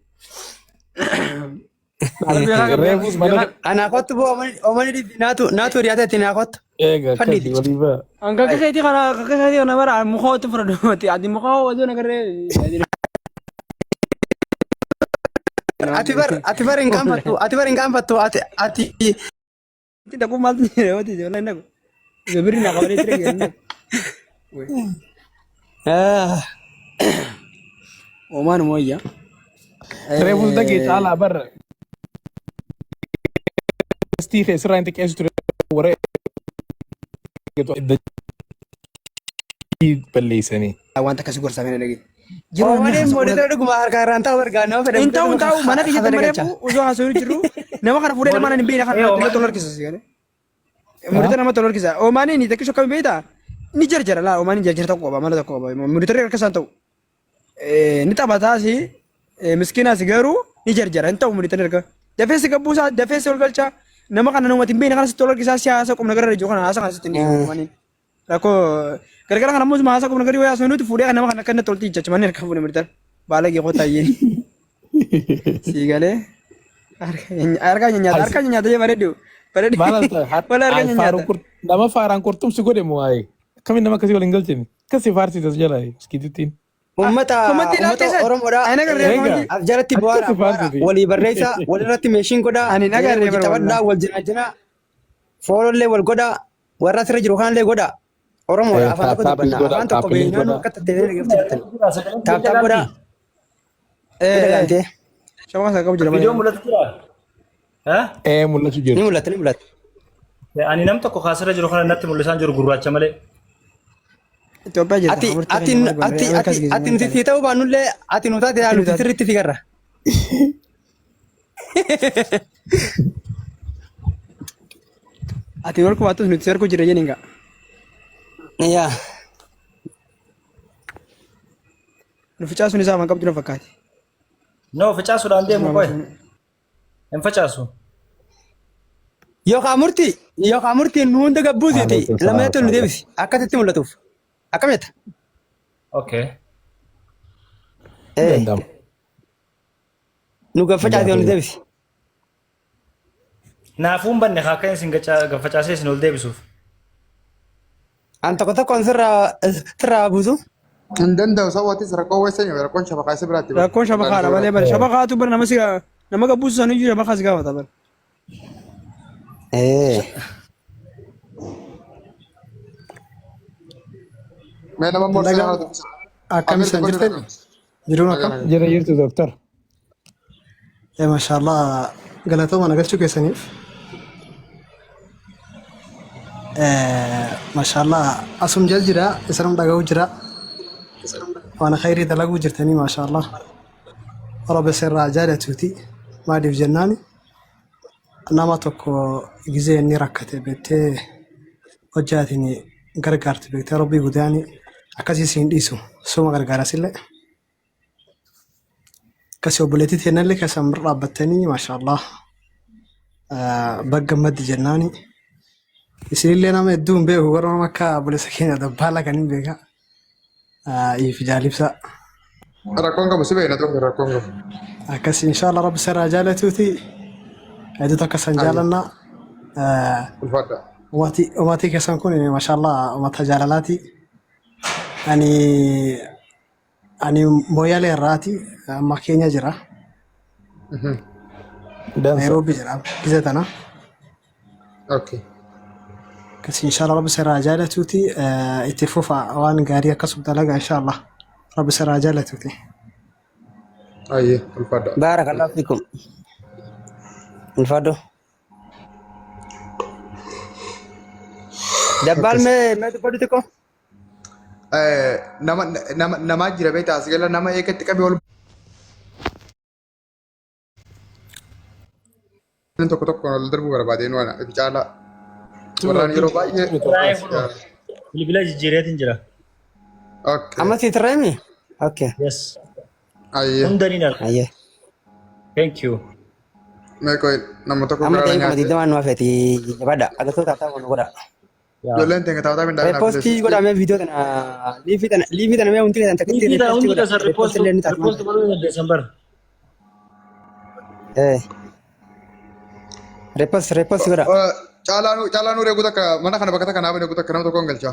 [SPEAKER 10] Reefus mana
[SPEAKER 9] Anaa kottu boo oomani dhibbi naatu naatu hiriyaata itti naa kottu.
[SPEAKER 10] eega
[SPEAKER 9] Fadhi
[SPEAKER 10] akkasii walii ba'a.
[SPEAKER 5] Anka akka keetii kana akka keetii kana bara muka watti fudhadhu ati muka osoo nagarree.
[SPEAKER 9] Ati bar hin qaanfattu ati bar hin qaanfattu ati ati
[SPEAKER 5] Itti dhaquu maaltu jira yoo ta'e wallahi dhaqu. Gabirri naa qabatee ture jedhan dhaqu.
[SPEAKER 9] Ah.
[SPEAKER 5] Omaan mooyya.
[SPEAKER 10] Reefus dhagee caalaa barra. Stii keessirraa hin xiqqeessu ture warra dachii balleessanii.
[SPEAKER 5] Wanta akkasii gorsaa kana dhagee. Yeroo namni
[SPEAKER 9] Oomani
[SPEAKER 5] haasa'u
[SPEAKER 9] mooditara dhuguma harka irraan ta'u bargaa nama fedhe
[SPEAKER 5] Hin ta'u hin ta'u mana keessatti
[SPEAKER 9] hafee
[SPEAKER 5] malee
[SPEAKER 9] galcha.
[SPEAKER 5] osoo haasa'u jiru nama kana fuudhee nama hin beekne kana nama tolu harkisa si galee. Muriita nama tolu harkisa. Omaanii ni takkishu akkami beektaa? Ni jarjara laa omaanii jarjara tokko qaba mala tokko qaba. Muriitarri harka isaan ta'u. Ni taphataas miskiinaas garuu ni jarjara hin ta'u muriitarri harka. Dafee si gabbuusaa dafee si ol galcha nama kana namatti hin beekne kana sitti ol harkisaa si haasa qubna gara jiru kana haasa kana sitti hin dhiisu omaaniin. Rakkoo gargara kana ammoo haasa qubna gadi wayaa nuti fuudhee kan nama kana akka inni tolti jecha manni harka fuudhe muriitarri. Baala gee qotaa iyyeen. Sii galee harka nyaata harka nyaata jee bareedu. Bareedu.
[SPEAKER 10] Maal as
[SPEAKER 5] Wala harka nyaata.
[SPEAKER 10] nama faaraan qurxumsi godhe moo ayee akkamiin nama akkasii waliin galchine akkasii faarsitas jala miskiitittiin.
[SPEAKER 9] Uummata
[SPEAKER 5] Komantii
[SPEAKER 9] uummata
[SPEAKER 5] ilaaltee san.
[SPEAKER 9] Oromoodha.
[SPEAKER 5] Ani agarree
[SPEAKER 10] Eega.
[SPEAKER 5] komantii.
[SPEAKER 9] Af jalatti bu'aara
[SPEAKER 10] Akkasi
[SPEAKER 9] bu'aara
[SPEAKER 10] faarsiti.
[SPEAKER 9] walii barreessaa walirratti meeshiin godhaa
[SPEAKER 5] Ani hin agarree
[SPEAKER 9] wajji
[SPEAKER 5] bara
[SPEAKER 9] taphadhaa
[SPEAKER 5] wallahi.
[SPEAKER 9] wal jinaajinaa foolollee wal godhaa warra asirra jiru kaanillee godhaa Oromoodha afaan tokko
[SPEAKER 10] Taaptaapis
[SPEAKER 9] dubbanna
[SPEAKER 10] godhaa
[SPEAKER 9] afaan tokko
[SPEAKER 10] taappilis
[SPEAKER 9] beeknaan
[SPEAKER 10] godhaa.
[SPEAKER 9] akka tattee dhaggeeffatu taaptaap godhaa ni dhagaamtee
[SPEAKER 5] Shabaqa isaa qabu jira
[SPEAKER 1] Viidiyoon
[SPEAKER 5] malee.
[SPEAKER 1] mul'atu jira. Eh?
[SPEAKER 10] Ee mul'atu
[SPEAKER 9] ni
[SPEAKER 10] jiru.
[SPEAKER 9] mul'ata ni mul'ata.
[SPEAKER 1] Ani nam tokko kaasirra jiru kana natti mul'isaan jiru gurraacha malee.
[SPEAKER 5] Itoophiyaa jirta.
[SPEAKER 9] Ati
[SPEAKER 5] Murtii
[SPEAKER 9] ati
[SPEAKER 5] keenya maal
[SPEAKER 9] ati
[SPEAKER 5] godhe?
[SPEAKER 9] ati ati nuti sii ta'uu baannullee ati nu taate
[SPEAKER 5] Ati nu
[SPEAKER 9] nuti
[SPEAKER 5] taate.
[SPEAKER 9] sirriitti si garra.
[SPEAKER 5] Ati wal kubaattus nuti si arguu jira jeniin gaa.
[SPEAKER 9] Yaa.
[SPEAKER 5] Nu facaasuun isaa afaan qabdu na fakkaate.
[SPEAKER 1] No facaasuudhaan deemu qoy. Hin facaasu.
[SPEAKER 9] Yookaan murtii yookaan murtiin nu hunda gabbuusiiti
[SPEAKER 10] Alaikum salaam.
[SPEAKER 9] lamatti nu deebisi akkasitti mul'atuuf akkam jetta?
[SPEAKER 1] Okay.
[SPEAKER 9] Eh,
[SPEAKER 10] Danda'ama.
[SPEAKER 9] nu gaffacaasee nu deebisi.
[SPEAKER 1] Naafuu hin banne haa akka isin facaasee isin ol deebisuuf.
[SPEAKER 9] An tokko tokkoon sirraa sirraa buusu.
[SPEAKER 2] Hin danda'u sabatis rakkoo weessanii rakkoon shabakaa isa biraatti bara.
[SPEAKER 5] Rakkoon shabakaadha malee bara shabakaatu bara nama si nama gabbuusu sanuu iyyuu shabakaa si gaafata bara.
[SPEAKER 9] Eh.
[SPEAKER 2] Mee nama morsa
[SPEAKER 11] Nagaa
[SPEAKER 2] nama dubbisa.
[SPEAKER 11] akkam
[SPEAKER 2] Amir
[SPEAKER 11] isin
[SPEAKER 2] dubbadhu
[SPEAKER 11] jirtan
[SPEAKER 2] nama.
[SPEAKER 11] jiruun
[SPEAKER 2] Nagaa
[SPEAKER 11] akkam
[SPEAKER 2] nagaa.
[SPEAKER 10] Jira jirtu doktor.
[SPEAKER 11] Maashaallah galatooma na galchuu keessaniif maashaallah asum jal jira isanum dhaga'uu jira waan khayrii dalaguu jirtanii maashaallah rabbi sirraa jaalatuuti maaliif jennaani nama tokko gizee inni rakkate beektee hojjaatiin gargaarti beektee rabbii guddaan akkasii siin dhiisu suma gargaarasillee akkasii obboleettii teennallee keessan bira dhaabbattanii maashaallah bagga maddi jennaani isinillee nama hedduu hin beeku garuu nama akka obboleessa keenya dabbaala kan hin beeka iif jaalibsa
[SPEAKER 2] Rakkoon qabu si beekna tokko rakkoon qabu.
[SPEAKER 11] akkasii inshaallah rabbi sirraa jaalatuuti hedduu takka san
[SPEAKER 2] Ayya
[SPEAKER 11] jaalannaa
[SPEAKER 2] ulfaadha.
[SPEAKER 11] Uummatii keessan kun maashaallah uummata jaalalaati. Ani ani Mooyyalee irraati amma keenya jira.
[SPEAKER 10] Dansa.
[SPEAKER 11] Nairobi jira gizee tana.
[SPEAKER 2] Okay.
[SPEAKER 11] Akkasii inshaallah rabbi sirraa jaalatuuti itti fufa waan gaarii akkasuma dalagaa inshaallah rabbi sirraa jaalatuuti.
[SPEAKER 2] Ayyee ulfaadha.
[SPEAKER 9] Baarakallahu fiikum. Ulfaadhu. Dabbaal
[SPEAKER 2] Akkas.
[SPEAKER 9] mee mee dubbadhu xiqqoo.
[SPEAKER 2] Nama nama namaa jira beektaa as gala nama eegatti qabee ol tokko tokko ol darbuu barbaadeen waan itti caalaa. Warraan yeroo baay'ee.
[SPEAKER 1] Bilbila jijjiireetiin jira.
[SPEAKER 2] Okay.
[SPEAKER 9] Amma si tirreemi? Okay.
[SPEAKER 1] Yes.
[SPEAKER 2] Ayyee.
[SPEAKER 1] Hunda ni arga.
[SPEAKER 9] Ayyee.
[SPEAKER 1] Thank you.
[SPEAKER 2] Mee qoy nama tokko
[SPEAKER 9] Amma
[SPEAKER 2] biraa
[SPEAKER 9] ta'ee kuma
[SPEAKER 2] nyaate.
[SPEAKER 9] digdamaan nu hafeeti jabaadha. Agartoota ta'uu nu godha.
[SPEAKER 2] Ijoolleen teenya taataa hin dhaabinaa
[SPEAKER 9] Repostii godhaa mee viidiyoo tana liivii tana mee hundi keessan takkitti
[SPEAKER 1] Liivii tana
[SPEAKER 9] repostii
[SPEAKER 1] hundi
[SPEAKER 9] godha.
[SPEAKER 1] keessan
[SPEAKER 9] Repostii illee ni taati.
[SPEAKER 1] repost godhuu dandeessan bara.
[SPEAKER 9] Eh. Repost repost godha.
[SPEAKER 2] Caalaa caalaa nuur eeguu takka mana kana bakka takka naaf eeguu takka nama tokkoon galcha.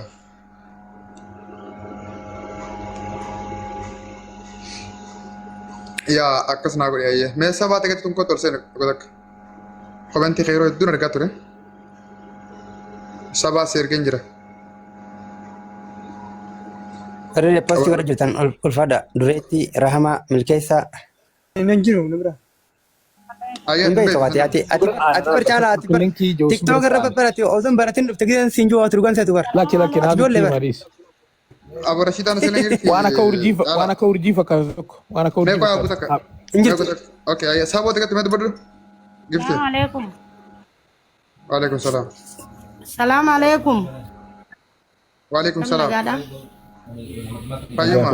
[SPEAKER 2] Yaa akkas naa godhe ayyee. Mee sabaa ta'etti tun kootu ol seene eeguu takka. Komentii kee yeroo hedduun argaa ture. Sabaa si ergeen jira.
[SPEAKER 9] Warri repostii warra jirtan ulfaadha. Dureetti Rahamaa Milkeessaa.
[SPEAKER 5] Hin jiru nu bira.
[SPEAKER 2] Ayyee
[SPEAKER 9] Hin beektu ati ati ati ati bar caalaa ati bar
[SPEAKER 10] Linkii Joosuu
[SPEAKER 9] TikTok irra babbarate osoo hin baratin dhufte giseen siin jiru ati dhugan seetu bar.
[SPEAKER 10] Lakki lakki
[SPEAKER 9] Ati
[SPEAKER 10] naa
[SPEAKER 9] ijoollee
[SPEAKER 10] dubbii
[SPEAKER 9] bar.
[SPEAKER 10] mariis.
[SPEAKER 2] Abu Rashiidaan isin jirti.
[SPEAKER 10] Waan akka urjii waan akka urjii fakkaatu tokko waan akka
[SPEAKER 2] Mee
[SPEAKER 10] urjii
[SPEAKER 2] qoy abu
[SPEAKER 10] fakkaatu.
[SPEAKER 2] takka.
[SPEAKER 9] Hin
[SPEAKER 2] Mee
[SPEAKER 9] jirtu.
[SPEAKER 2] qoy takka. Okay ayyee saboo takkatti mee dubbadhu. Gifti.
[SPEAKER 3] Salaam alaikum.
[SPEAKER 2] Waalaikum salaam.
[SPEAKER 3] Salaam alaikum.
[SPEAKER 2] Waalaikum
[SPEAKER 3] Kam
[SPEAKER 2] salaam.
[SPEAKER 3] nagaadha?
[SPEAKER 2] Fayyuma.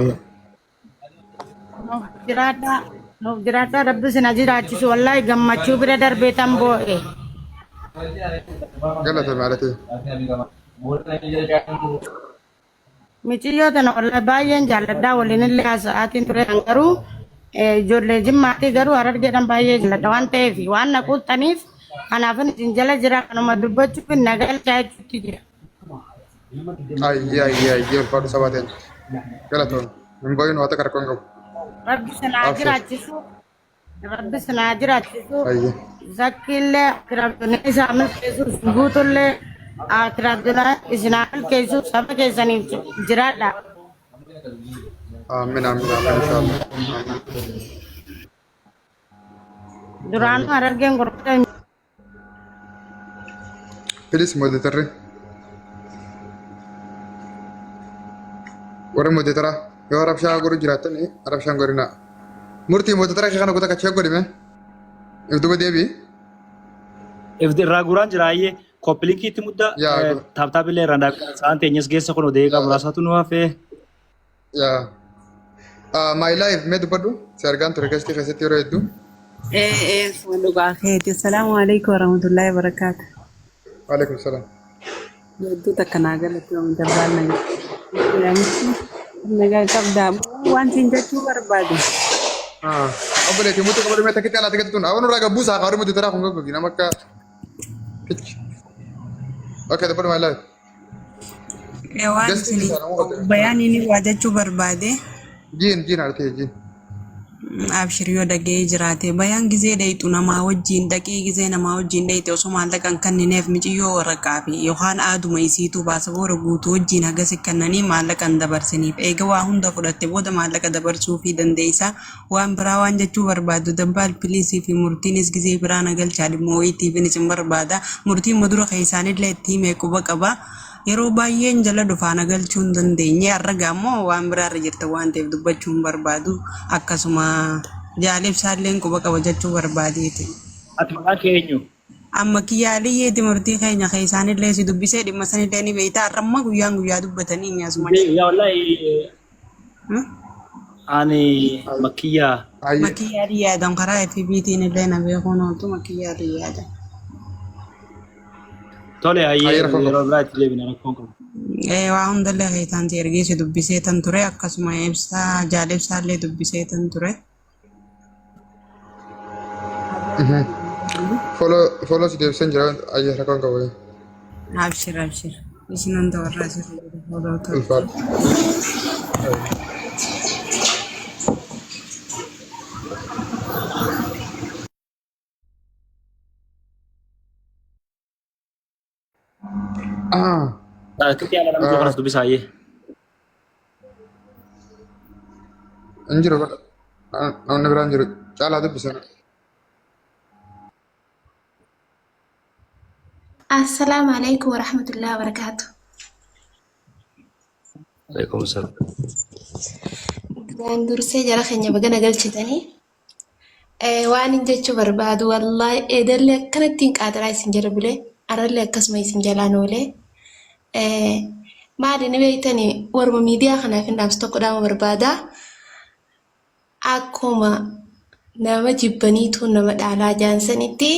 [SPEAKER 3] Nuuf jiraadhaa. Nuuf jiraadhaa rabbi isin haa jiraachisu. Wallaahi gammachuu bira darbee tan boo'e.
[SPEAKER 2] Galata maalatee.
[SPEAKER 3] Miciyyoo tana wallahi baay'een jaalladhaa waliin illee haasa'aatiin ture kan garuu ijoollee jimmaatii garuu harargeedhaan baay'ee jaalladha waan ta'eef waan na quuxxaniif kanaafin isin jala jira kanuma dubbachuuf na galchaa jechuutti jira.
[SPEAKER 2] Ayyee ayyee ayyee ulfaadhu sabaa ta'e. Galatoon. Hin boo'in waa takka rakkoon qabu.
[SPEAKER 3] Rabbi isin haa
[SPEAKER 2] Abshir.
[SPEAKER 3] jiraachisu. Rabbi isin haa jiraachisu.
[SPEAKER 2] Ayyee.
[SPEAKER 3] Zakkiillee akiraatonni isaa milkeessu guutullee akiraatonni isin haa milkeessu saba keessaniif jiraadha.
[SPEAKER 2] Amiin amiin amiin inshaallah. Amiin.
[SPEAKER 3] Duraanuu harargeen gurgurtaa
[SPEAKER 2] Please moderatorri. Warri moderatora yoo rabshaa godhu jiraattan rabshaan godhinaa. Murtii moderatora kee kana goota kachee godhime. If duuba deebi'i.
[SPEAKER 1] Irraa guuraan jira ayyee koppiliinkiitti mudda
[SPEAKER 2] Yaa
[SPEAKER 1] taaptaap illee irraan dhaabee sa'aan teenyas geessa kun deeqaa muraasaatu nu hafee.
[SPEAKER 2] Yaa. My life mee dubbadhu si argaan ture keessatti keessatti yeroo hedduu.
[SPEAKER 12] Ee, ee, dhugaa keeti. Assalaamu alaikum warahmatullahi wabarakaatu.
[SPEAKER 2] Waalaikum salaam.
[SPEAKER 12] Hedduu takka naa galatoomii darbaan na nagaa qabdaa. Waan siin jechuu barbaadu.
[SPEAKER 2] Obboleetti mutu qabadhu mee takkitti alaa takkitti tun awwan irraa gabbuusaa qaadhu mutu taraa kun gaggogi nama akka. Okay dubbadhu my life.
[SPEAKER 12] Waan
[SPEAKER 2] Gastii
[SPEAKER 12] isin
[SPEAKER 2] keessaa namoota
[SPEAKER 12] bayaan inni waa jechuu barbaade
[SPEAKER 2] jiin jiin artee jiin.
[SPEAKER 12] Abshir yoo dhaga'ee jiraate bayaan gizee dhayxu namaa wajjin dhaqii gizee namaa wajjin dhayxe osoo maallaqa hin kennineef miciyyoo waraqaa fi yookaan aaduma isiituu baasaboora guutuu wajjin hagas kennanii maallaqa hin dabarsiniif eega waa hunda fudhatte booda maallaqa dabarsuu fi dandeessa waan biraa waan jechuu barbaadu dabbaal piliisii fi murtiinis gizee biraa na galchaa dhimma wayiitiifin isin barbaada murtiin madura keessaanillee itti himee quba qaba. Yeroo baay'een jala dhufaa na galchuu hin dandeenye. Har'a gaammoo waan biraarra jirta waan ta'eef dubbachuu hin barbaadu. Akkasuma jaalibsaallee quba qaba jechuu barbaadeeti.
[SPEAKER 1] Ati maqaan kee eenyu?
[SPEAKER 12] Amma kiyyaaliyyeeti murtii keenya keessaanillee si dubbisee dhimma sanillee ni beekta. Har'amma guyyaan guyyaa dubbatanii ni asuma.
[SPEAKER 1] Yaa wallahi ani makiyyaa.
[SPEAKER 12] Makiyyaalii yaadan karaa FBT'n illee na beekuun ooltu makiyyaalii yaadan.
[SPEAKER 1] Tole hayyee yeroo biraa itti deebina rakkoon qabu.
[SPEAKER 12] Waa hundallee keessaan si ergee si dubbisee tan ture akkasuma ibsaa jaalibsaallee dubbisee tan ture.
[SPEAKER 2] Follow si deebisan jira ayyee rakkoon qabu.
[SPEAKER 12] Abshir abshir. Isin hunda warra asirra jiru follow ta'u.
[SPEAKER 2] Ulfaadha.
[SPEAKER 1] Kitti yaala namni kanas dubbisa hayyee.
[SPEAKER 2] Hin jiru namni biraan jiru caalaa dubbisan.
[SPEAKER 13] Assalaamu alaikum warahmatullahi wabarakatuh.
[SPEAKER 9] Alaikum salaam.
[SPEAKER 13] Duraan dursee jara keenya bagana galchitanii waan hin jechuu barbaadu wallaahi eedallee akkanatti hin qaaxiraa isin jala bulee arrallee akkasuma isin jalaan oolee maali ni beektanii warma miidiyaa kanaaf hin dhaamsa tokko dhaama barbaada akkuma nama jibbaniitu nama dhaalaa jaansanitti.